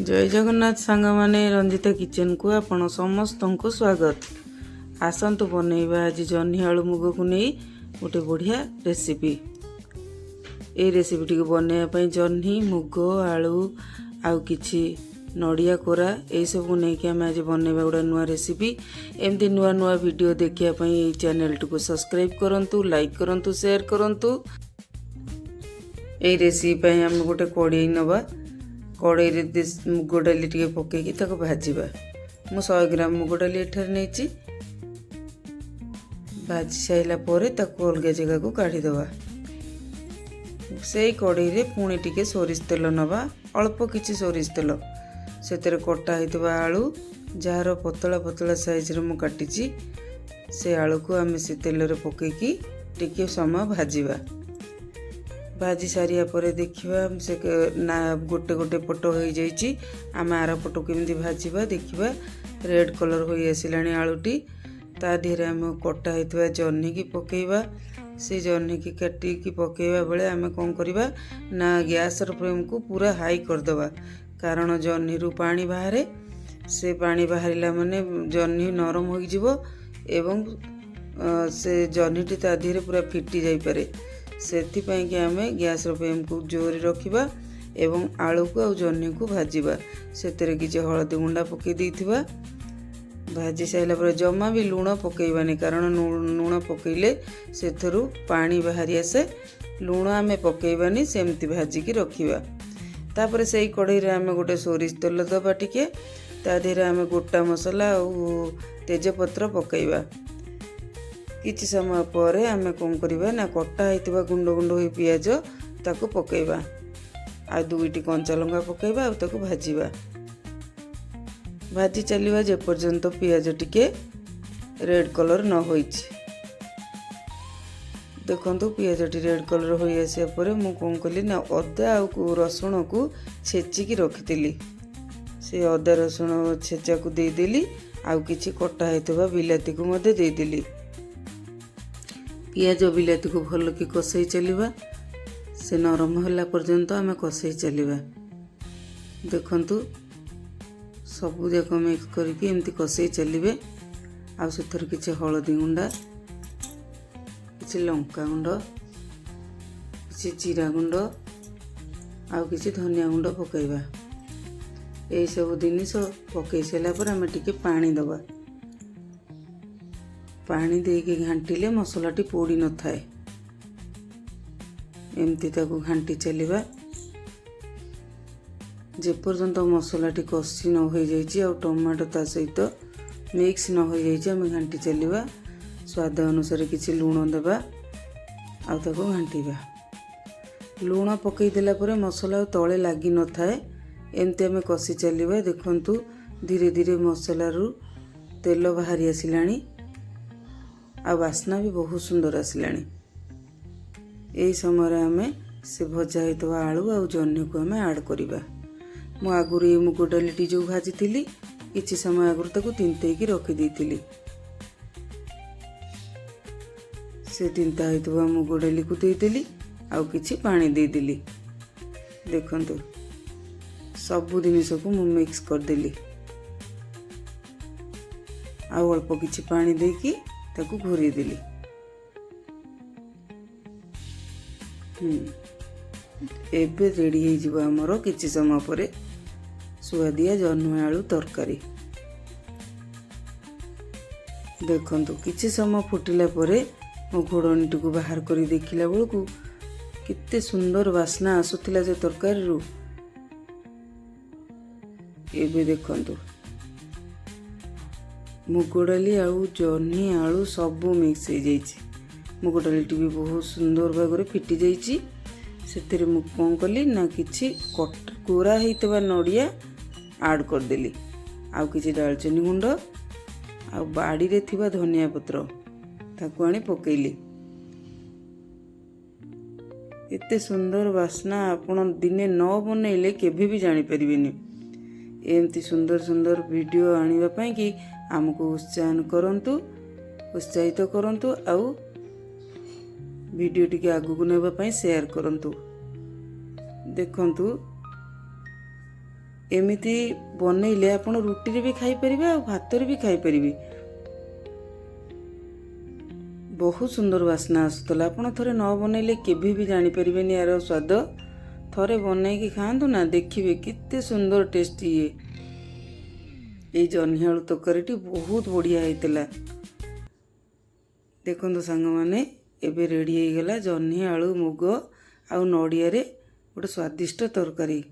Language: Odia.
ଜୟ ଜଗନ୍ନାଥ ସାଙ୍ଗମାନେ, ରଞ୍ଜିତା କିଚେନକୁ ଆପଣ ସମସ୍ତଙ୍କୁ ସ୍ୱାଗତ। ଆସନ୍ତୁ ବନେଇବା ଆଜି ଜହ୍ନି ଆଳୁ ମୁଗକୁ ନେଇ ଗୋଟେ ବଢ଼ିଆ ରେସିପି। ଏଇ ରେସିପିଟିକୁ ବନେଇବା ପାଇଁ ଜହ୍ନି, ମୁଗ, ଆଳୁ ଆଉ କିଛି ନଡ଼ିଆ କୋରା ଏଇସବୁ ନେଇକି ଆମେ ଆଜି ବନେଇବା ଗୋଟେ ନୂଆ ରେସିପି। ଏମିତି ନୂଆ ନୂଆ ଭିଡ଼ିଓ ଦେଖିବା ପାଇଁ ଏଇ ଚ୍ୟାନେଲଟିକୁ ସବସ୍କ୍ରାଇବ୍ କରନ୍ତୁ, ଲାଇକ୍ କରନ୍ତୁ, ସେୟାର କରନ୍ତୁ। ଏଇ ରେସିପି ପାଇଁ ଆମେ ଗୋଟେ କଡ଼େଇ ନେବା। କଡ଼େଇରେ ମୁଗ ଡାଲି ଟିକେ ପକେଇକି ତାକୁ ଭାଜିବା। ମୁଁ 100 ଗ୍ରାମ ମୁଗ ଡାଲି ଏଠାରେ ନେଇଛି। ଭାଜି ସାରିଲା ପରେ ତାକୁ ଅଲଗା ଜାଗାକୁ କାଢ଼ିଦେବା। ସେଇ କଡ଼େଇରେ ପୁଣି ଟିକେ ସୋରିଷ ତେଲ ନେବା, ଅଳ୍ପ କିଛି ସୋରିଷ ତେଲ। ସେଥିରେ କଟା ହେଇଥିବା ଆଳୁ, ଯାହାର ପତଳା ପତଳା ସାଇଜରେ ମୁଁ କାଟିଛି, ସେ ଆଳୁକୁ ଆମେ ସେ ତେଲରେ ପକେଇକି ଟିକେ ସମୟ ଭାଜିବା। ଭାଜି ସାରିବା ପରେ ଦେଖିବା ସେ ନା ଗୋଟେ ଗୋଟେ ପଟ ହୋଇଯାଇଛି। ଆମେ ଆର ପଟକୁ କେମିତି ଭାଜିବା ଦେଖିବା। ରେଡ଼୍ କଲର୍ ହୋଇ ଆସିଲାଣି ଆଳୁଟି। ତା ଦେହରେ ଆମେ କଟା ହେଇଥିବା ଜହ୍ନିକି ପକେଇବା। ସେ ଜହ୍ନିକି କାଟିକି ପକେଇବା ବେଳେ ଆମେ କ'ଣ କରିବା ନା ଗ୍ୟାସ୍ର ଫ୍ଲେମ୍କୁ ପୁରା ହାଇ କରିଦେବା, କାରଣ ଜହ୍ନିରୁ ପାଣି ବାହାରେ। ସେ ପାଣି ବାହାରିଲା ମାନେ ଜହ୍ନି ନରମ ହୋଇଯିବ ଏବଂ ସେ ଜହ୍ନିଟି ତା ଦେହରେ ପୁରା ଫିଟି ଯାଇପାରେ। ସେଥିପାଇଁକି ଆମେ ଗ୍ୟାସ୍ର ଫ୍ଲେମ୍କୁ ଜୋରରେ ରଖିବା ଏବଂ ଆଳୁକୁ ଆଉ ଜହ୍ନିକୁ ଭାଜିବା। ସେଥିରେ କିଛି ହଳଦୀ ଗୁଣ୍ଡା ପକାଇ ଦେଇଥିବା। ଭାଜି ସାରିଲା ପରେ ଜମା ବି ଲୁଣ ପକାଇବାନି, କାରଣ ଲୁଣ ପକାଇଲେ ସେଥିରୁ ପାଣି ବାହାରି ଆସେ। ଲୁଣ ଆମେ ପକାଇବାନି, ସେମିତି ଭାଜିକି ରଖିବା। ତାପରେ ସେଇ କଢ଼େଇରେ ଆମେ ଗୋଟେ ସୋରିଷ ତେଲ ଦେବା ଟିକେ। ତା ଦେହରେ ଆମେ ଗୋଟା ମସଲା ଆଉ ତେଜପତ୍ର ପକାଇବା। କିଛି ସମୟ ପରେ ଆମେ କ'ଣ କରିବା ନା କଟା ହେଇଥିବା ଗୁଣ୍ଡ ଗୁଣ୍ଡ ହୋଇ ପିଆଜ ତାକୁ ପକାଇବା ଆଉ ଦୁଇଟି କଞ୍ଚା ଲଙ୍କା ପକାଇବା ଆଉ ତାକୁ ଭାଜିବା। ଭାଜି ଚାଲିବା ଯେପର୍ଯ୍ୟନ୍ତ ପିଆଜ ଟିକେ ରେଡ଼୍ କଲର୍ ନ ହୋଇଛି। ଦେଖନ୍ତୁ, ପିଆଜଟି ରେଡ଼୍ କଲର୍ ହୋଇ ଆସିବା ପରେ ମୁଁ କ'ଣ କଲି ନା ଅଦା ଆଉ ରସୁଣକୁ ଛେଚିକି ରଖିଥିଲି। ସେ ଅଦା ରସୁଣ ଛେଚାକୁ ଦେଇଦେଲି ଆଉ କିଛି କଟା ହେଇଥିବା ବିଲାତିକୁ ମଧ୍ୟ ଦେଇଦେଲି। ପିଆଜ ବିଲାତିକୁ ଭଲକି କଷେଇ ଚାଲିବା। ସେ ନରମ ହେଲା ପର୍ଯ୍ୟନ୍ତ ଆମେ କଷେଇ ଚାଲିବା। ଦେଖନ୍ତୁ, ସବୁ ଯାକ ମିକ୍ସ କରିକି ଏମିତି କଷେଇ ଚାଲିବେ। ଆଉ ସେଥିରେ କିଛି ହଳଦୀ ଗୁଣ୍ଡା, କିଛି ଲଙ୍କା ଗୁଣ୍ଡ, କିଛି ଜିରା ଗୁଣ୍ଡ ଆଉ କିଛି ଧନିଆ ଗୁଣ୍ଡ ପକାଇବା। ଏଇସବୁ ଜିନିଷ ପକାଇ ସାରିଲା ପରେ ଆମେ ଟିକେ ପାଣି ଦେବା। ପାଣି ଦେଇକି ଘାଣ୍ଟିଲେ ମସଲାଟି ପୋଡ଼ି ନଥାଏ। ଏମିତି ତାକୁ ଘାଣ୍ଟି ଚାଲିବା ଯେପର୍ଯ୍ୟନ୍ତ ମସଲାଟି କଷି ନ ହୋଇଯାଇଛି ଆଉ ଟମାଟୋ ତା ସହିତ ମିକ୍ସ ନ ହୋଇଯାଇଛି। ଆମେ ଘାଣ୍ଟି ଚାଲିବା। ସ୍ୱାଦ ଅନୁସାରେ କିଛି ଲୁଣ ଦେବା ଆଉ ତାକୁ ଘାଣ୍ଟିବା। ଲୁଣ ପକାଇ ଦେଲା ପରେ ମସଲା ଆଉ ତଳେ ଲାଗିନଥାଏ। ଏମିତି ଆମେ କଷି ଚାଲିବା। ଦେଖନ୍ତୁ, ଧୀରେ ଧୀରେ ମସଲାରୁ ତେଲ ବାହାରି ଆସିଲାଣି ଆଉ ବାସ୍ନା ବି ବହୁତ ସୁନ୍ଦର ଆସିଲାଣି। ଏହି ସମୟରେ ଆମେ ସେ ଭଜା ହେଇଥିବା ଆଳୁ ଆଉ ଜହ୍ନିକୁ ଆମେ ଆଡ଼୍ କରିବା। ମୁଁ ଆଗରୁ ଏଇ ମୁଗ ଡାଲିଟି ଯେଉଁ ଭାଜିଥିଲି, କିଛି ସମୟ ଆଗରୁ ତାକୁ ତିନ୍ତେଇକି ରଖିଦେଇଥିଲି। ସେ ତିନ୍ତା ହେଇଥିବା ମୁଗ ଡାଲିକୁ ଦେଇଦେଲି ଆଉ କିଛି ପାଣି ଦେଇଦେଲି। ଦେଖନ୍ତୁ, ସବୁ ଜିନିଷକୁ ମୁଁ ମିକ୍ସ କରିଦେଲି ଆଉ ଅଳ୍ପ କିଛି ପାଣି ଦେଇକି ତାକୁ ଘୋରେଇ ଦେଲି। ଏବେ ରେଡ଼ି ହେଇଯିବ ଆମର କିଛି ସମୟ ପରେ ସୁଆଦିଆ ଜହ୍ନି ଆଳୁ ତରକାରୀ। ଦେଖନ୍ତୁ, କିଛି ସମୟ ଫୁଟିଲା ପରେ ମୁଁ ଘୋଡ଼ଣୀଟିକୁ ବାହାର କରି ଦେଖିଲା ବେଳକୁ କେତେ ସୁନ୍ଦର ବାସ୍ନା ଆସୁଥିଲା ସେ ତରକାରୀରୁ। ଏବେ ଦେଖନ୍ତୁ, ମୁଗ ଡାଲି ଆଉ ଜହ୍ନି ଆଳୁ ସବୁ ମିକ୍ସ ହେଇଯାଇଛି। ମୁଗ ଡାଲିଟି ବି ବହୁତ ସୁନ୍ଦର ଭାବରେ ଫିଟି ଯାଇଛି। ସେଥିରେ ମୁଁ କ'ଣ କଲି ନା କିଛି କୋରା ହେଇଥିବା ନଡ଼ିଆ ଆଡ଼୍ କରିଦେଲି ଆଉ କିଛି ଡାଲଚିନି ଗୁଣ୍ଡ ଆଉ ବାଡ଼ିରେ ଥିବା ଧନିଆ ପତ୍ର ତାକୁ ଆଣି ପକେଇଲି। ଏତେ ସୁନ୍ଦର ବାସ୍ନା, ଆପଣ ଦିନେ ନ ବନେଇଲେ କେବେ ବି ଜାଣିପାରିବେନି। ଏମିତି ସୁନ୍ଦର ସୁନ୍ଦର ଭିଡ଼ିଓ ଆଣିବା ପାଇଁକି ଆମକୁ ଉତ୍ସାହନ କରନ୍ତୁ, ଉତ୍ସାହିତ କରନ୍ତୁ ଆଉ ଭିଡ଼ିଓ ଟିକେ ଆଗକୁ ନେବା ପାଇଁ ସେୟାର କରନ୍ତୁ। ଦେଖନ୍ତୁ, ଏମିତି ବନେଇଲେ ଆପଣ ରୁଟିରେ ବି ଖାଇପାରିବେ ଆଉ ଭାତରେ ବି ଖାଇପାରିବେ। ବହୁତ ସୁନ୍ଦର ବାସ୍ନା ଆସୁଥିଲା। ଆପଣ ଥରେ ନ ବନେଇଲେ କେବେ ବି ଜାଣିପାରିବେନି ଏହାର ସ୍ୱାଦ। ଥରେ ବନେଇକି ଖାଆନ୍ତୁ ନା, ଦେଖିବେ କେତେ ସୁନ୍ଦର ଟେଷ୍ଟ ଇଏ। ଏଇ ଜହ୍ନି ଆଳୁ ତରକାରୀଟି ବହୁତ ବଢ଼ିଆ ହେଇଥିଲା। ଦେଖନ୍ତୁ ସାଙ୍ଗମାନେ, ଏବେ ରେଡ଼ି ହେଇଗଲା ଜହ୍ନି ଆଳୁ, ମୁଗ ଆଉ ନଡ଼ିଆରେ ଗୋଟେ ସ୍ୱାଦିଷ୍ଟ ତରକାରୀ।